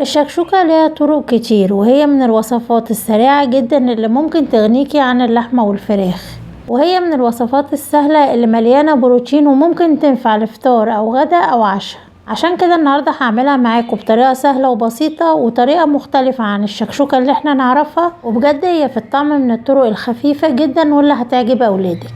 الشكشوكة ليها طرق كتير، وهي من الوصفات السريعة جدا اللي ممكن تغنيكي عن اللحمة والفراخ، وهي من الوصفات السهلة اللي مليانة بروتين وممكن تنفع لفطار او غدا او عشاء. عشان كده النهاردة هعملها معاكم بطريقة سهلة وبسيطة وطريقة مختلفة عن الشكشوكة اللي احنا نعرفها، وبجد هي في الطعم من الطرق الخفيفة جدا واللي هتعجب اولادك.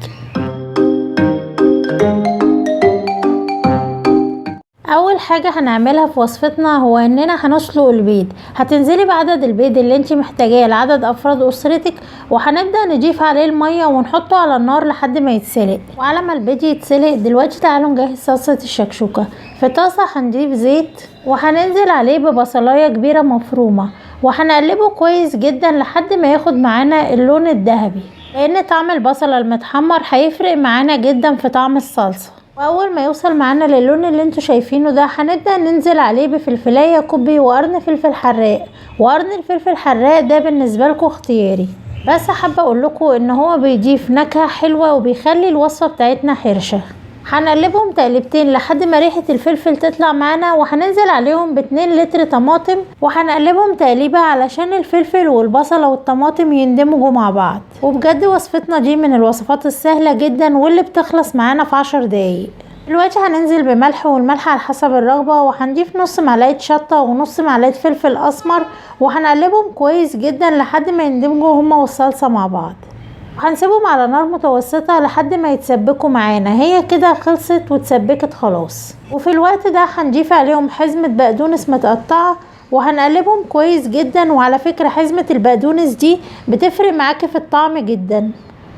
اول حاجة هنعملها في وصفتنا هو اننا هنسلق البيض. هتنزلي بعدد البيض اللي انت محتاجاه لعدد افراد اسرتك، وهنبدأ نضيف عليه المية ونحطه على النار لحد ما يتسلق. وعلى ما البيض يتسلق دلوقتي تعالوا نجهز صلصة الشكشوكة. في طاسة هنضيف زيت وهننزل عليه ببصلاية كبيرة مفرومة، وهنقلبه كويس جدا لحد ما ياخد معانا اللون الذهبي، لان طعم البصلة المتحمر هيفرق معانا جدا في طعم الصلصة. واول ما يوصل معانا للون اللي انتوا شايفينه ده هنبدأ ننزل عليه بفلفلاية كوبي وقرن فلفل حراق، وقرن الفلفل الحراق ده بالنسبة لكم اختياري، بس حابة اقول لكم ان هو بيضيف نكهة حلوة وبيخلي الوصفة بتاعتنا حرشة. هنقلبهم تقلبتين لحد ما ريحة الفلفل تطلع معانا، وهننزل عليهم ب2 لتر طماطم، وهنقلبهم تقليبة علشان الفلفل والبصلة والطماطم يندمجوا مع بعض. وبجد وصفتنا دي من الوصفات السهلة جدا واللي بتخلص معانا في 10 دقايق. دلوقتي هننزل بملح، والملح على حسب الرغبة، وهنضيف نص معلقة شطة ونص معلقة فلفل اسمر، وهنقلبهم كويس جدا لحد ما يندمجوا هما والصلصة مع بعض. هنسيبهم على نار متوسطة لحد ما يتسبكوا معانا. هي كده خلصت وتسبكت خلاص. وفي الوقت ده هنضيف عليهم حزمة بقدونس متقطعة، وهنقلبهم كويس جدا. وعلى فكرة حزمة البقدونس دي بتفرق معاكي في الطعم جدا.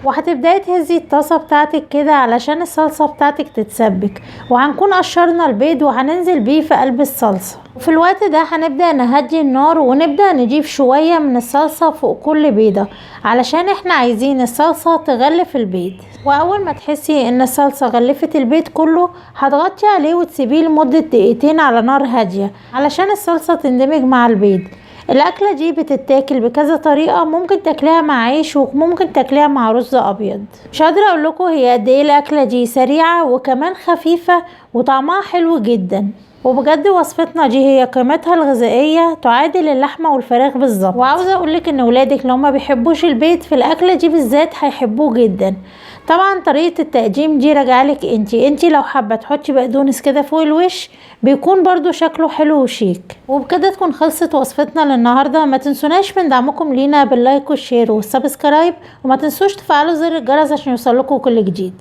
وهتبداي تهزي الطاسة بتاعتك كده علشان الصلصة بتاعتك تتسبك، وهنكون قشرنا البيض وهننزل بيه في قلب الصلصة. وفي الوقت ده هنبدأ نهدي النار ونبدأ نضيف شوية من الصلصة فوق كل بيضة، علشان احنا عايزين الصلصة تغلف البيض. واول ما تحسي ان الصلصة غلفت البيض كله هتغطي عليه وتسيبيه لمدة دقيقتين على نار هادية علشان الصلصة تندمج مع البيض. الاكلة دي بتتاكل بكذا طريقة، ممكن تاكليها مع عيش وممكن تاكليها مع رز ابيض. مش قادرة اقول لكم هي قد ايه الاكلة دي سريعة وكمان خفيفة وطعمها حلو جدا. وبجد وصفتنا دي هي قيمتها الغذائية تعادل اللحمة والفراخ بالظبط. وعاوزة اقولك ان ولادك لو ما بيحبوش البيض في الاكلة دي بالذات هيحبوه جدا. طبعا طريقة التقديم دي راجعلك انتي لو حابة تحطي بقدونس كده فوق الوش بيكون برضو شكله حلو وشيك. وبكده تكون خلصت وصفتنا للنهاردة. ما تنسوناش من دعمكم لينا بال like وال share وال subscribe، وما تنسوش تفعلوا زر الجرس عشان يوصلكوا كل جديد.